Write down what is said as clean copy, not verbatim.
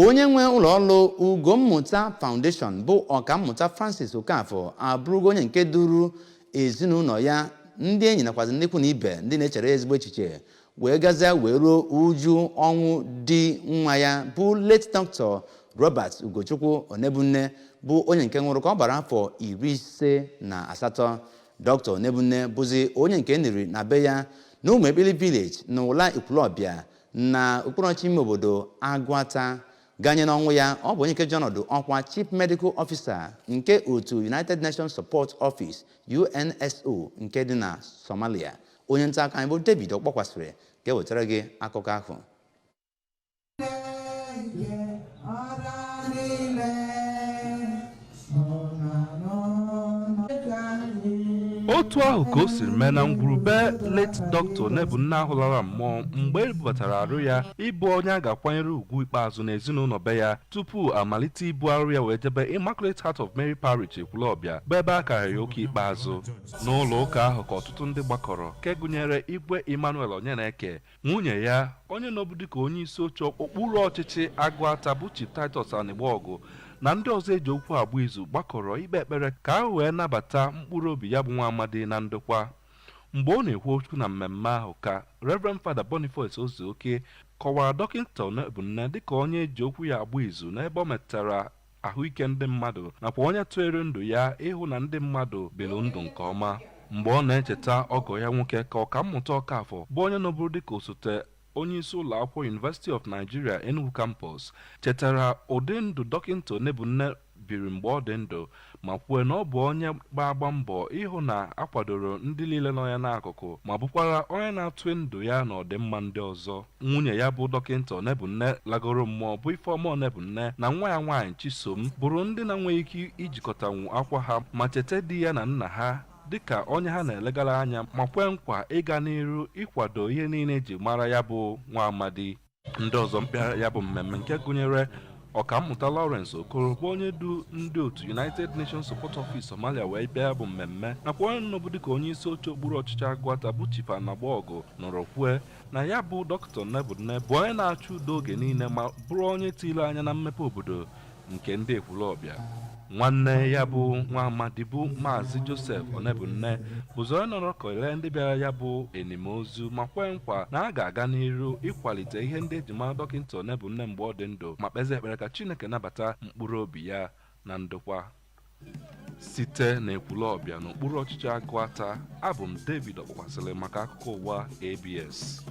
Onye nwe ụlọọrụ Ugommụta Foundation bụ Ọkammụta Francis Okafor abụrụgo onye nke duru ezinụlọ ya, ndị enyi nakwazi ndị ikwu na ibe ndị na-echere ezigbo echiche wee gazie wee ruo uju ọnwụ di nwa ya bụ late Dr. Robert Ugochukwu Onebunne, bụ onye nke nwụrụ ka ọ gbara afọ 58. Dr. Onebunne bụzi onye nke niri na be ya na Ụmụekpili Village na Ụla Ekwulọbịa na okpuru ime obodo Agụata. Ganye n'ọnwụ ya, ọ bụ onye nke ji ọnọdụ ọkwa Chief Medical Officer nke otu United Nations Support Office, UNSO, nke dị na Somalia. Onye nta akụkọ anyị bụ David Ọkpọkwasịrị ga-ewetara gị akụkọ ahụ. Ọra niile ọ na-anọ anyị. Otu ahụ ka o siri mee na ngwurube late Dr. Onebunne ahụ lara mmụọ mgbe e bubatara arụ ya ịbụ onye a ga-akwanyere ugwu ikpeazụ n'ezinụlọ be ya tupu amalite ibu arụ ya wee jebe Immaculate Heart of Mary Parish, Ekwulọbịa, bụ ebe a kara ya ụka ikpeazụ. N'ụlọ ụka ahụ ka ọtụtụ ndị gbakọrọ, nke gụnyere Igwe Emmanuel Onyeneke, nwunye ya, onye nọbụ dịka onye isi oche okpuru ọchịchị Agụata bụ Chief Titus Anịgbaọgụ, na ndị ọzọ eji okwu agba izu gbakọrọ ikpe ekpere ka a wee nabata mkpụrụ obi ya bụ nwa amadi na ndokwa. Mgbe ọ na-ekwu okwu na mmemme ahụ ka Reverend Father Boniface Ozuoke kọwara Dọkịta Onebunne dịka onye eji okwu ya agba izu n'ebe ọ metụtara ahụike ndị mmadụ nakwa onye tụnyere ndụ ya ịhụ na ndị mmadụ biri ndụ nke ọma. Mgbe ọ na-echeta ọgọ ya nwoke ka Ọkammụta Ọkafọ, bụ onye nọbụrụ dịka osote onye isi ụlọ akwụkwọ University of Nigeria Enugu Campus, chetara ụdị ndụ Dọkịta Onebunne biri mgbe ọ dị ndụ ma kwuo na ọ bụ onye gba-agba mbọ ịhụ na akwadoro ndị niile nọ ya n'akụkụ ma bụkwara onye na-atụ ndụ ya na ọdịmma ndị ọzọ. Nwunye ya bụ Dọkịta Onebunne lagoro mmụọ, bụ Ifeọma Onebunne, na nwa ya nwaanyị Chisom bụrụ ndị na-enweghị ike ijikọtanwu akwa ha ma cheta di ya na nna ha dịka onye ha na-elegara anya ma kwee nkwa ịga n'iru ịkwado ihe niile eji mara ya bụ nwa amadi. Ndị ọzọ mpịara ya bụ mmemme, nke gụnyere Ọkammụta Lawrence Okoro, bụ onye du ndị otu United Nations Support Office Somalia wee bịa bụ mmemme, nakwa onye nọbụ dịka onye isi oche okpuru ọchịchị Agụata bụ Chief Anagbaọgụ, nọrọ kwue na ya bụ Dọkịta Onebunne bụ onye na-achọ udo oge niile ma bụrụ onye tiri anya na mmepe obodo nke ndị Ekwulọbịa. Nwanne ya bụ nwa amadi bụ Maazị Joseph Onebunne bụzi onye nọrọ kelee ndị bịara ya bụ enimozu ma kwee nkwa na a ga-aga n'iru ịkwalite ihe ndị eji mara Dọkịta Onebunne mgbe ọ dị ndụ ma kpezie ekpere ka Chineke nabata mkpụrụ obi ya na ndokwa. Site na Ekwulọbịa n'okpuru ọchịchị Agụata, abụ m David Ọkpọkwasịrị maka akụkọ ụwa ABS.